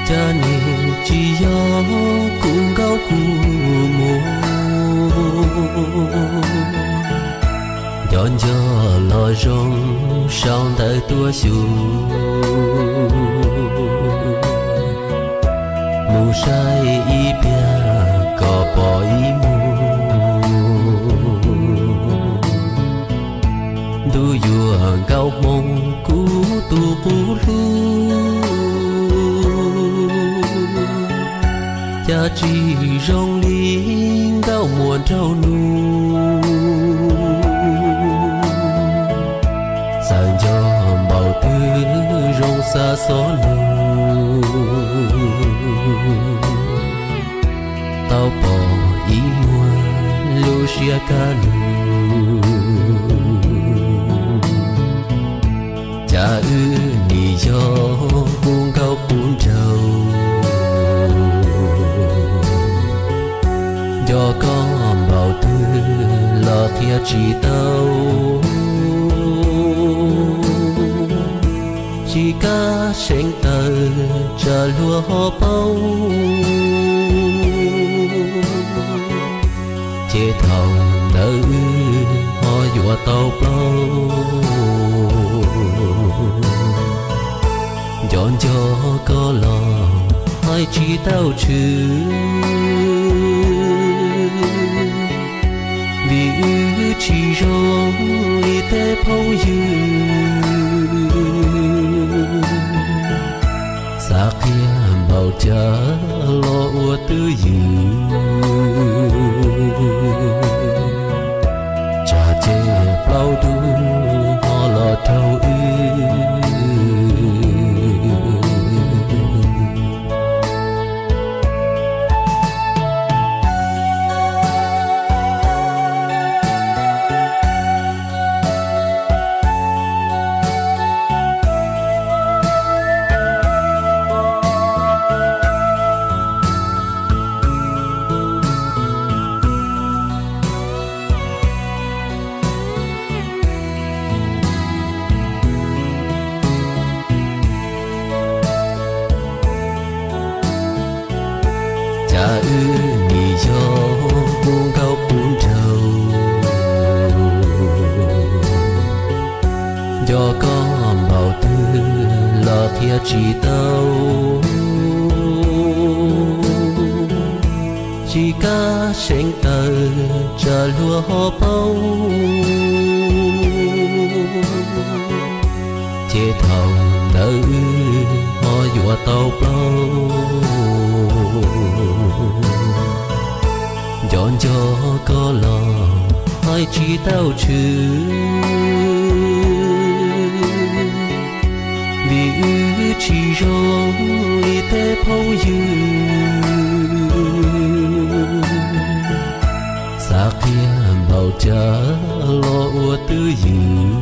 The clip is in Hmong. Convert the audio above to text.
Cas nim tsis yog kuv nkaum kuv muag, nco nco los zoo sau ntawv tuaj xyuas, mus saib ib pliag kom pom ib mus. Ntuj yuav nkauj hmoo kuv tus qub hlub, cas tsis zoo li nkauj muam nraug nus. Txawm nco npaum twg zoo xa xov lus, tau pom ib muag lub siab kaj lug. Cas wb nim yog kuv nkauj kuv nraug, nco koj npaum twg los qhia tsis tau. Tsis kav seev tawm tsam luag ho paub, ces thaum ntawd wb ho yuav tau plaub. Nco nco koj los hais tsis tau tshwm, vim wb tsis zoo li tej phooj ywg. Xav qhia npaum cas los ua twj ywm, tsam ces plaub ntug ho los raug wb. Cas wb nim yog kuv nkauj kuv nraug, nco koj npaum twg los qhia tsis tau. Tsis kav seev tawm tsam luag ho paub, ces thaum ntawd wb ho yuav tau plaub. Nco nco koj los hais tsis tau tshwm, vim wb tsis zoo li tej phooj ywg. Xav qhia npaum cas los ua twj ywm,